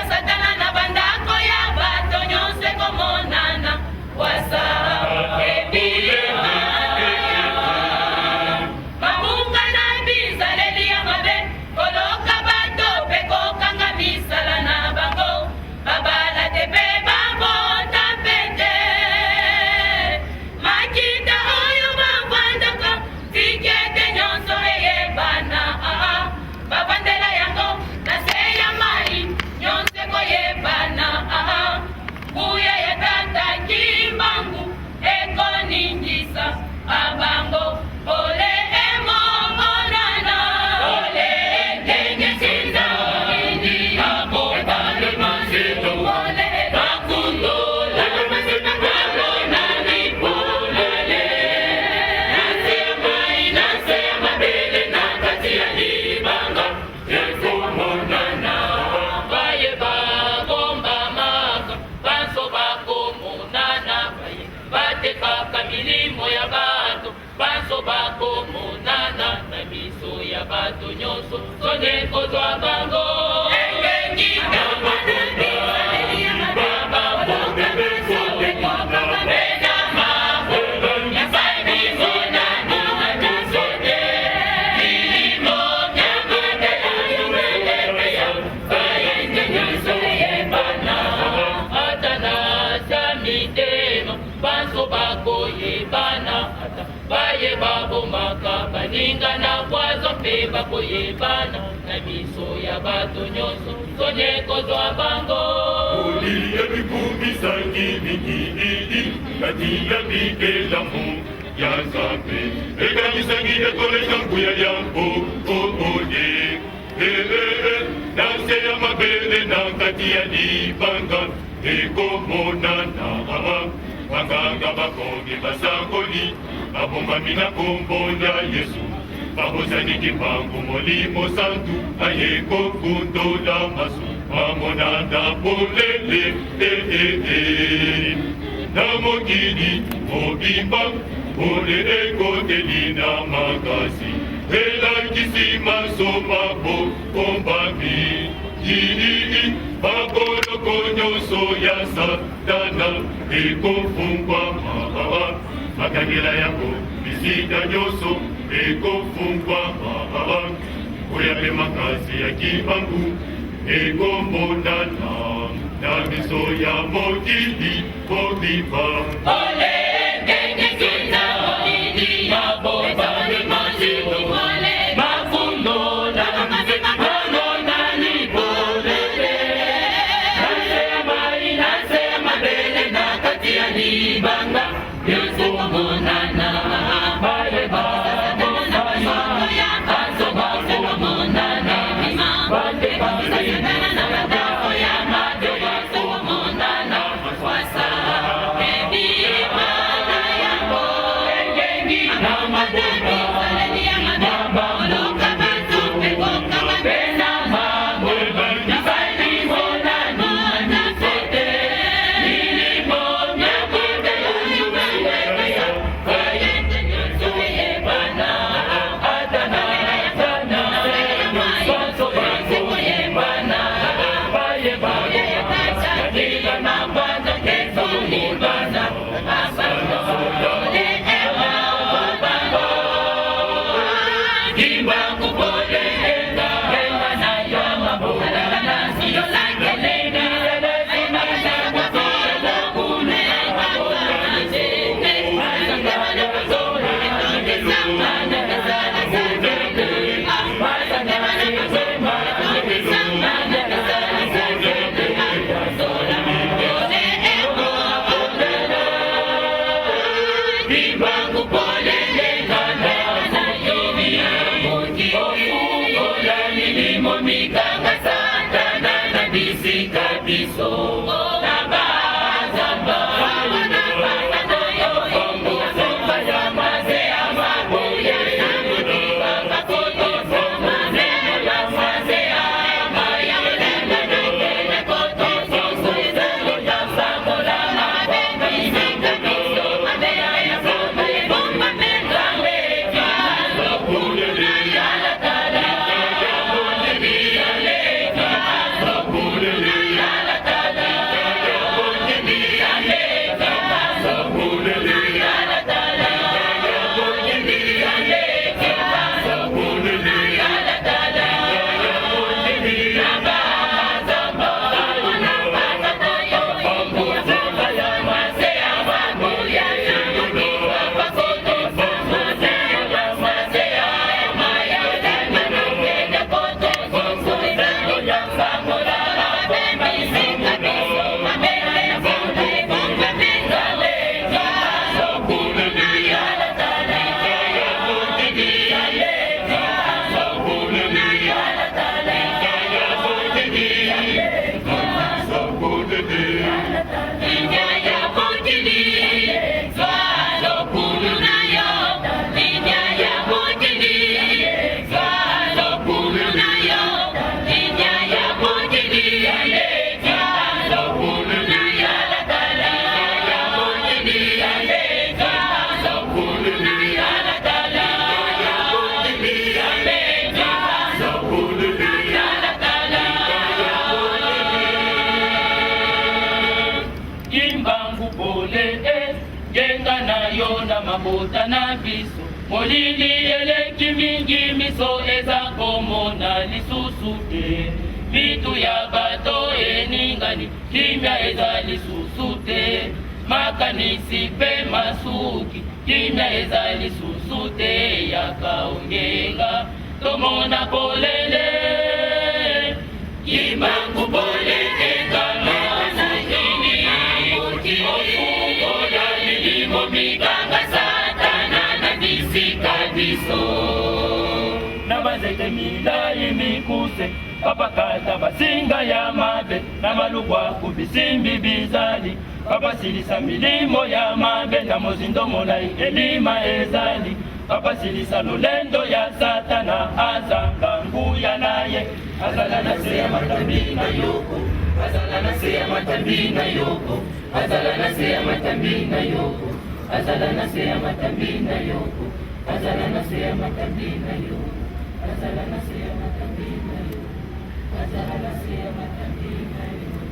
Satana na bandako ya bato nyonso ekomonana pwasa ebima. Mabunga na bizaleli ya mabe, koloka bato mpe kokanga misala na bango, babala te mpe babota mpe te. Makita oyo bavandaka, tikete nyonso eyebana, bavandela yango na se ya mai, nyonso ekoyebana. Nguya ya Tata Kimbangu ekoningisa abango, pole emomonana. Pole ndenge nzinza pole bakundola bamonani polele na se ya mai, na se ya mabele, na kati ya libanga ekomonana. Baye babombamaka banso bakomonana, baye batekaka milimo ya bato banso bakomonana na miso ya bato nyonso, soni ekozwa bango. Engengi na banso bakoyebana, ata baye babomaka baninga na poison mpe bakoyebana na miso ya bato nyonso, soni ekozwa bango. Molili ebikumisaki mingi kati ya bikelamu ya Nzambe, ekanisaki ekoleka nguya yango oye na se ya mabele, na kati ya libanga ekomonana. Banganga, bakongi, basakoli babombami na kombo ya Yesu, babosani Kimbangu, Molimo Santu aye kokundola maso, bamonana polele na mokili mobimba. Pole ekoteli na makasi, elakisi maso mabombami. Baboloko nyonso ya Satana ekofungwama, bakangela yango bisika nyonso ekofungwama. Oya mpe makasi ya Kimbangu ekomonana na miso ya mokili mobimba. Pole ndenge nzinza bakundola bamonani polele na se ya mai, na se ya mabele, na kati ya libanga ekomonana. Baye babombama banso bakomonana, batekaka bakomonana pwasa ebima na yango. Engengi na maboko koloka bato mpe kokanga mpe na mambo bimonani na miso te, milimo nyonso eyebana, ata na sana banso bakoyebana, bayeba na kwanza ezoyebana. Kimbangu pole enga enga na yo maboko Kimbangu pole enga na ofungola milimo mikanga Satana na bisika biso na bazamba. Polele. na yo na mabota na biso. Molili eleki mingi, miso eza komona lisusu te. Mitu ya bato eningani, kimia eza lisusu te. Makanisi mpe masuki, kimia eza lisusu te. Yaka ongenga, tomona polele. Kimbangu pole engana mokili, ofungola milimo mikanga Satana na bisika biso. Na banzete milai mikuse bapakata basinga ya mabe, na balubwaku bisimbi bizali, bapasilisa milimo ya mabe, na mozindo molai elima ezali, bapasilisa lolendo ya Satana azanga nguya na ye. Azala na se ya matambi na yoko, azala na se ya matambi na yoko, azala na se ya matambi na yoko, azala na se ya matambi na yoko, azala na se ya matambi na yoko, azala na se ya matambi na yoko, azala na se ya matambi na yoko.